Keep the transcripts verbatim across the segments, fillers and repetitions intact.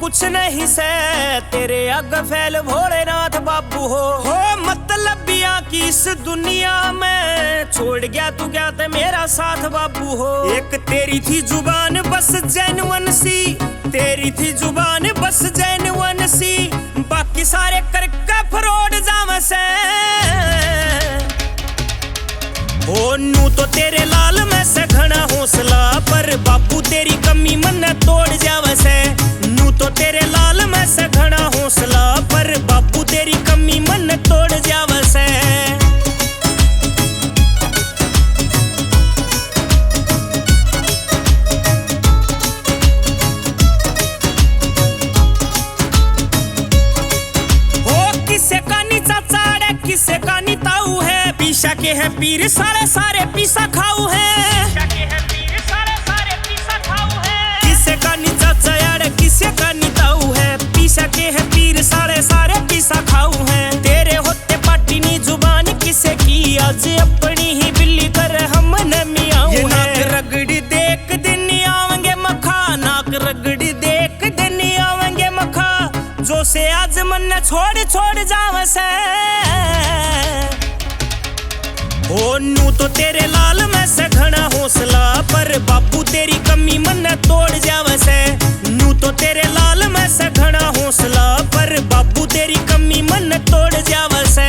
कुछ नहीं से तेरे आगे फेल भोलेनाथ बाबू हो। हो मतलबियां की इस दुनिया में छोड़ गया तू क्या ते मेरा साथ बाबू हो। एक तेरी थी जुबान बस जेन्युइन सी, तेरी थी जुबान बस जेन्युइन सी, बाकी सारे करके फ्रॉड जावे से। ओ नू तो तेरे लाल में से घना हौसला, पर बापू तेरी कमी मन्ने तोड़ जावे से। नू तो तेरे लाल में से घना हौसला, पर बापू तेरी कमी मन्ने तोड़ जावे से। हो किसे का नी चाचा अड़े, किसे का नी ताऊ है, पीसा के है पीर सारे, सारे पीसा खाऊ है। किसे का नी चाचा अड़े, किसे का नी ताऊ है, पीसा के है पीर सारे, सारे पीसा खाऊ है। तेरे होते पाटी नी जुबान किसे की, आज अपनी ही बिल्ली तरह हमने मियाऊ है। ये नाक रगड़ी देख दिन आवेंगे मखा, नाक रगड़ी देख दिन आवेंगे मखा, जो से आज मन्ने छोड़, छोड़ जावे से। ओ नू तो तेरे लाल में से घना हौसला, पर बापू तेरी कमी मन्ने तोड़ जावे से। नू तो तेरे लाल में से घना हौसला, पर बापू तेरी कमी मन्ने तोड़ जावे से।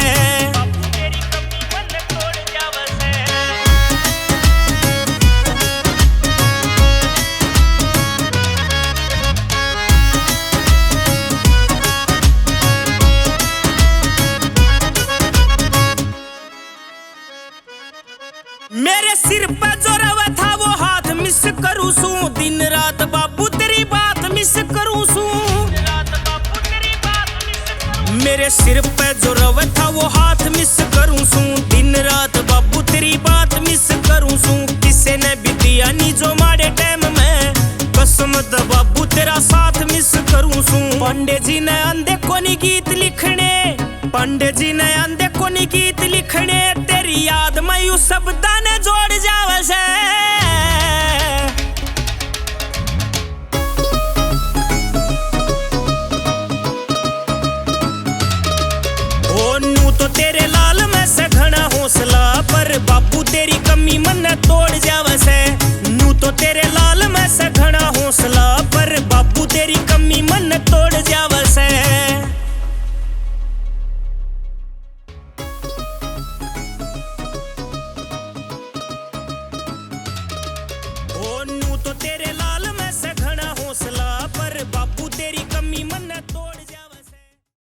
मेरे सिर पे जो रवे था वो हाथ मिस करूं सूं, दिन रात बाबू तेरी बात मिस करूं सूं। मेरे सिर पे जो रवे था वो हाथ मिस करूं सूं, दिन रात बाबू तेरी बात मिस करूं सूं। किसे ने भी दिया नी जो माड़े टाइम में, कसम द बाबू तेरा साथ मिस करूं सूं। पंडे जी ने आंदे कोनी गीत लिखने, पंडे जी ने आंदे कोनी गीत लिखने, तेरी याद में यू शब्दां ने जोड़ जावे से। ओ नू तो तेरे लाल में से घना हौसला, पर बापू तेरी कमी मन्ने तोड़ जावे से। नू तो तेरे लाल